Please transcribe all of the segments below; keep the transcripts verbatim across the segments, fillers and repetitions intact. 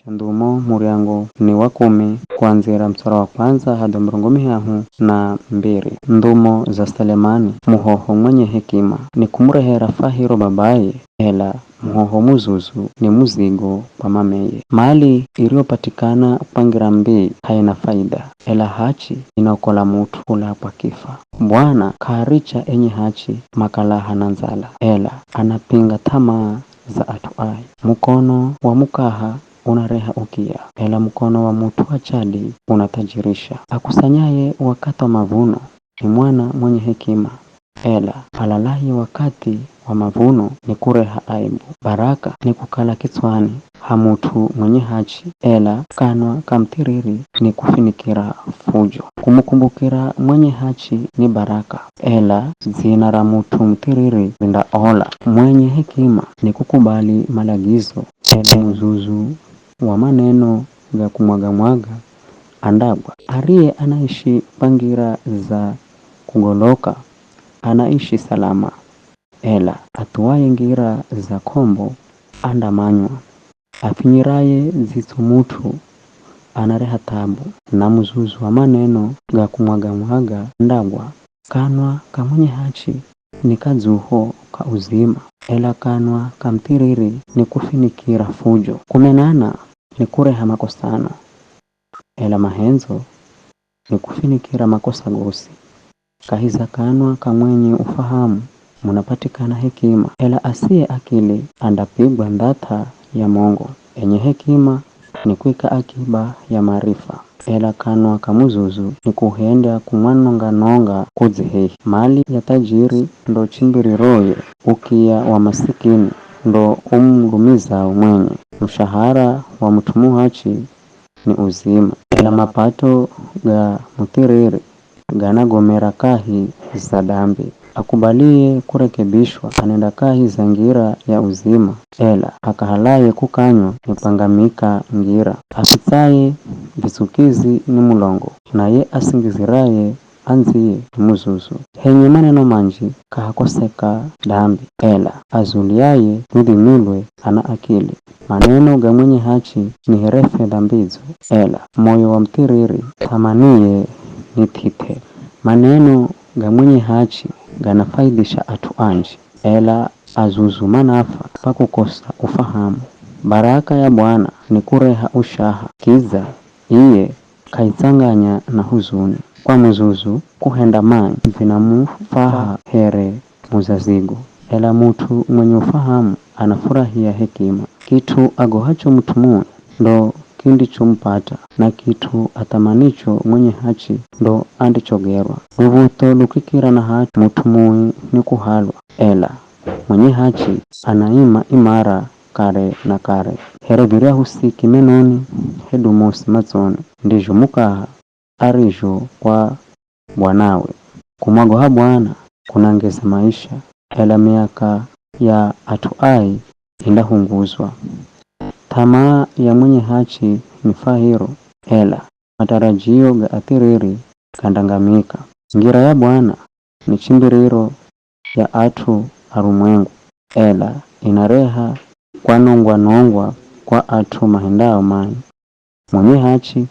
Ndhumo muryango ni wa kumi, kuandzira mtsara wa kwandza hadi wa mirongo mihahu na mbiri. Ndhumo za Selemani, muhoho mwenye hekima, ni kumurehera fahiro babaye, ela muhoho muzuzu ni muzigo kwa mameye. Mali iriyopatikana kwa ngira mbii haina faida, ela hachi inaokola mut'u kula kwa kifa. Bwana k'aaricha enye hachi makalaha na ndzala, ela anapinga th'amaa za at'u ai. Mukono wa mukaha unareha ukiya, ela mukono wa mut'u wa chadi unathajirisha. Akusanyaye wakathi wa mavuno ni mwana mwenye hekima, ela alalaye wakathi wa mavuno ni kureha aibu. Baraka ni kukala kitswani ha mut'u mwenye hachi, ela kanwa ka muthiriri ni kufinikira fujo. Kumukumbukira mwenye hachi ni baraka, ela dzina ra mut'u muthiriri rindaola. Mwenye hekima ni kukubali malagizo, ela muzuzu wa maneno ga kumwaga-mwaga andagwa. Ariye anaishi kwa ngira za kugoloka anaishi salama, ela athuwaye ngira za k'ombo andamanywa. Afinyiraye dzitso mut'u anareha thabu, na muzuzu wa maneno ga kumwaga-mwaga andagwa. Kanwa ka mwenye hachi ni kadzuho ka uzima, ela kanwa ka muthiriri ni kufinikira fujo. Kunenana ni kureha makosano, ela mahendzo ni kufinikira makosa gosi. Kahi za kanwa ka mwenye ufahamu munapatikana hekima, ela asiye akili andapigwa ndhatha ya mongo. Enye hekima ni kuika akiba ya maarifa, ela kanwa ka muzuzu ni kuhendya kumwanonga-nonga kudzihehi. Mali ya thajiri ndo chimbiriroye, ukiya wa masikini ndo umulumizao mwenye. Mushahara wa mut'u muhachi ni uzima, ela mapato ga muthiriri ganagomera kahi za dambi. Akubaliye kurekebishwa anenda kahi za ngira ya uzima, ela akahalaye kukanywa ni kwangamika ngira. Afitsaye vitsukizi ni mulongo, na ye asingiziraye andziye ni muzuzu. Henye maneno manji k'ahakoseka dambi, ela azuliaye nidhimilwe ana akili. Maneno ga mwenye hachi ni here fedha mbidzo, ela moyo wa muthiriri th'amaniye ni thithe. Maneno ga mwenye hachi ganafaidhisha at'u anji, ela azuzu manafa kwa kukosa ufahamu. Baraka ya Bwana ni kureha ushaha, kidza iye k'aitsanganya na huzuni. Kwa muzuzu kuhenda mai vinamufaha here muzazigo, ela mut'u mwenye ufahamu anafurahia hekima. Kit'u agohacho mut'u mui ndo kindichomupata, na kit'u athamanicho mwenye hachi ndo andichogerwa. Luv̱utho lukikira na hachi, mut'u mui ni kuhalwa, ela mwenye hachi anaima imara kare na kare. Here viryahu siki menoni, hedu mosi matsoni, ndizho mukaha arizho kwa bwanawe. Kumwagoha Bwana kunangeza maisha, ela miaka ya at'u ai indahunguzwa. Th'amaa ya mwenye hachi ni fahiro, ela matarajio ga athiriri gandangamika. Ngira ya Bwana ni chimbiriro ya at'u arumwengu, ela inareha kwanongwa-nongwa kwa at'u mahendao mai. Mwenye hachi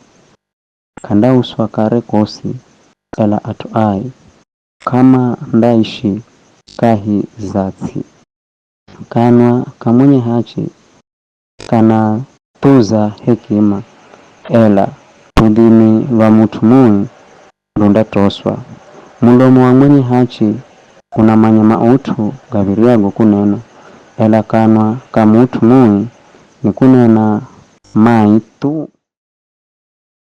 k'andauswa kare kosi, ela at'u ai k'amandaishi kahi za ts'i. Kanwa ka mwenye hachi kanathuza hekima, ela ludhimi lwa mut'u mui lundatoswa. Mulomo wa mwenye hachi unamanya maut'u gav̱iryago kunena, ela kanwa ka mut'u mui ni kunena mai thu.